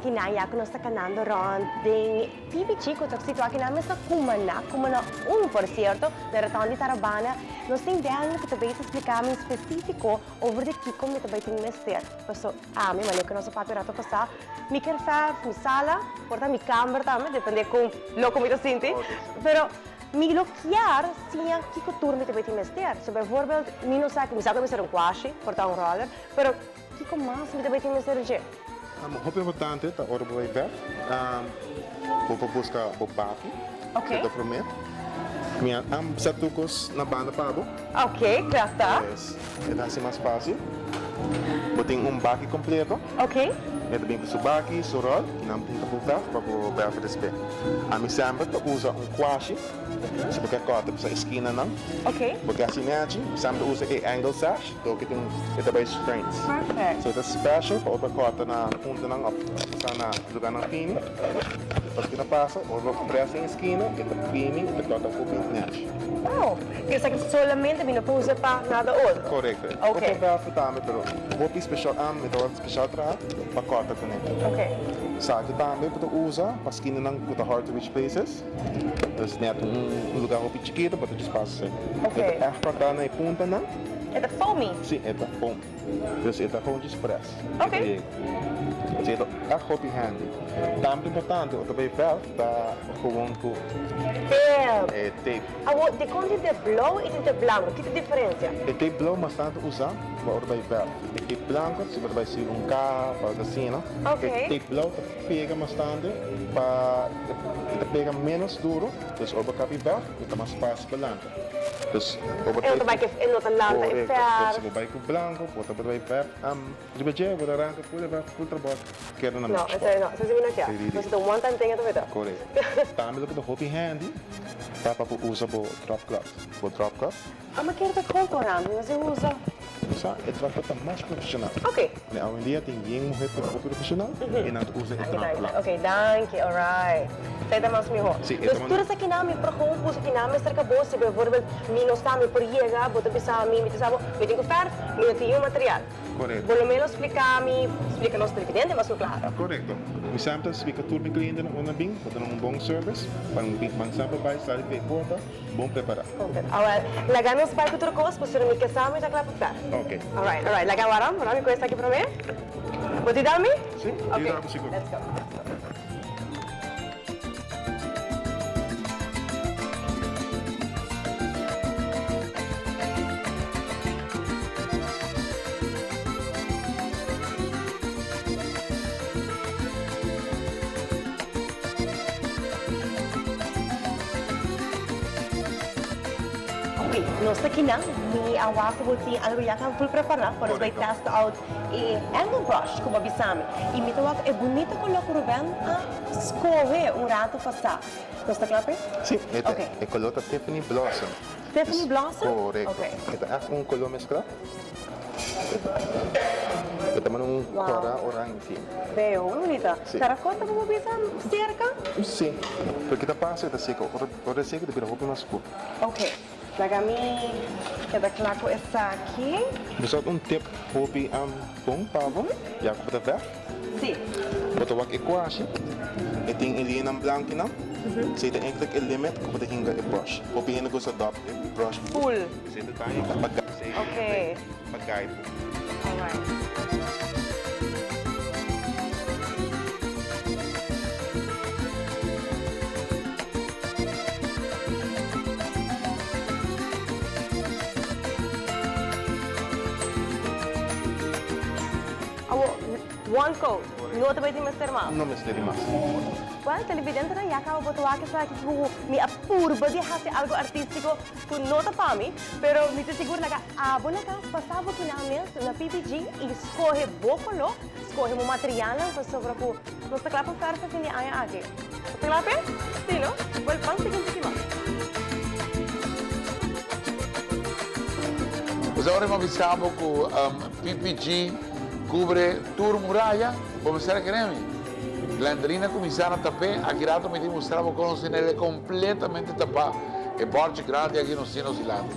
akinan ya ku nos ta kanando rònt den PPG ku ta situá akinan mes na Cumaná, Cumaná un por sierto, na Rotonda di Tarabana. Nos tin Daniel ku ta bay splika mi spesífiko over di kiko mi ta bay tin mester. Paso ami, manera ku nos a papia rato pasá, mi ker fèrf mi sala, por ta mi kamber tambe, depende kon loko mi ta sinti, pero mi lo kier siña kiko tur mi ta bay tin mester. So bijvoorbeeld mi no sa, mi sa ku mi mester un kwashi, por ta un roller, pero. Kiko mas mi ta bay tin mester dje? Hopi importante ta ora bo bay bek, bo por buska bo baki, Ok. e ta prome. Mi a sa tur kos na banda pa bo. Ok, kla ta. Pues e ta hasi mas fasil. Bo tin un baki kompleto. Ok. E ta bin ku su baki, su ròl, i nan punta bo vèf pa bo vèf despe. Ami semper ta usa un kwashi. Si bo ke kòrta pasa e skinanan. Ok. Bo ke hasi nèchi, mi semper ta usa e angle sash. Loke tin e ta bai strength. Perfect. So e ta special pa ora bo corta na puntanan of pasa na lugarnan fini. Pasobra ki ta pasa ora bo press den e skina e ta primi e ta corta hopi nèchi. Oh, esaki solamente mi no por usa pa nada otro. Correcto. Ok. Bo por verf tambe pero hopi special am mi ta wòrdu special traha pa corta kuné. Ok. Esaki tambe bo ta usa pa skinanan ku ta hard to reach places. Dus nèt un lugar hopi chikito bo ta djis pasa esei. Ok. E ta ègt corta na e puntanan. E ta foamy? Sí, e ta foamy. Dus e ta gewoon djis press. Ok. E ta yega. Así e ta ègt hopi handy. Tambe importante ora ta bay verf ta gewoon ku. Tape. E tape. Awor, dikon tin te blou i tin te blanku? Ki ta diferensia? E tape blou mas tantu usa pa ora bay verf. E tape blanku si bo ta bay sigui un kaha of algo asina. Ok. E tape blou ta pega mas tantu pa e ta pega menos duro. Dus ora bo kapi verf e ta mas fácil pa lanta. Dus bo E no ta bai ke e no ta lanta e Korekto. verf. Si bo bai ku blanko bo ta bai verf riba dje bo ta ranka ful e verf ful trabou keda na No, match. esei no, esei si mi no kier. Sí, Nos ta un one time thing e ta beta. Korekto. Tambe loke ta hopi handy ta pa bo usa bo drop cloth. Bo drop cloth. Ama kier ta kon koran, mi no si usa. Sa e drop cloth ta mas profesional. Ok. Ne awendia tin yen muher ku ta hopi profesional i nan ta usa e drop cloth. Ok, danki, alright. Esei ta mas mihó. Sí, e ta Dus mas tur esakinan mi por gewoon puso kinan mester ka bo, si bijvoorbeeld mi no sa mi por yega, bo ta bisa mi, mi ta sa bo, mi tin ku verf, mi no tin yu material. Korekto. Bo lo menos splika mi, splika nos televidente mas ku klaro. Korekto. Mi semper ta splika tur mi klientenan unda bin, pa duna un bon service, pa nan bin, nan semper bai sali pa e porta bon prepará. Bon prepará. Awel, laga nos bai ku tur kos, pasobra mi ke sa mi ta kla pa verf. Ok. Alright, alright. Laga waram, waram mi ku esaki promé. Bo ti dal mi? Sí, ti dal mi sigur. Ok, let's go, let's go. Ok, nos ta kinan, mi a wak ku bo tin algu ya kan ful prepará pa nos bai test out e angle brush ku bo a bisa mi. I mi ta wak e bunita koló ku Ruben a skohe un ratu pasá. Nos ta kla p'e? Sí, e ta, Ok. e koló ta Tiffany Blossom. Tiffany Blossom? Korekto. Ok. E ta ègt un koló mesklá. E ta manda un Wow. kòrá oranje. Beo, hopi bunita. Sí. Terrakota bo por bisa serka? Sí, pero ki ta pasa e ta seka. Ora ora e seka ta bira hopi mas skur. Ok, laga mi keda kla ku esaki. Bo sa un tip hopi bon pa bo, ya ku bo ta vèf? Sí. Bo ta wak e kuashi, e tin e liñanan blankinan, esei ta enkele e limit ku bo ta hinka e brush. Hopi hende gusta dòp e brush Full. Esei ta taña pa esei Ok. pa gaipo. Alright. Awor, one coat, no ta bay tin mester mas? No mester di mas. Well, televidentenan ya caba bo ta wak esaki cu mi a purba di haci algo artistico cu no ta pa mi, pero mi ta sigur laga abo na cas pasa bo kinan mes na PPG y scoge bo colo, scoge bo materialnan pasobra cu nos ta cla pa verf e fin di aña aki. Bo ta cla p'e? Si no? Well, ban sigui un tiki mas. Pues awor mi a bisa bo cu PPG cubre tur muraya, bo mester a kere mi. Glendelina cuminsa na tap'e, aki rato mi tin mustra bo con nos tin el completamente tapa, e borchi grandi aki nos tin nos dilanti.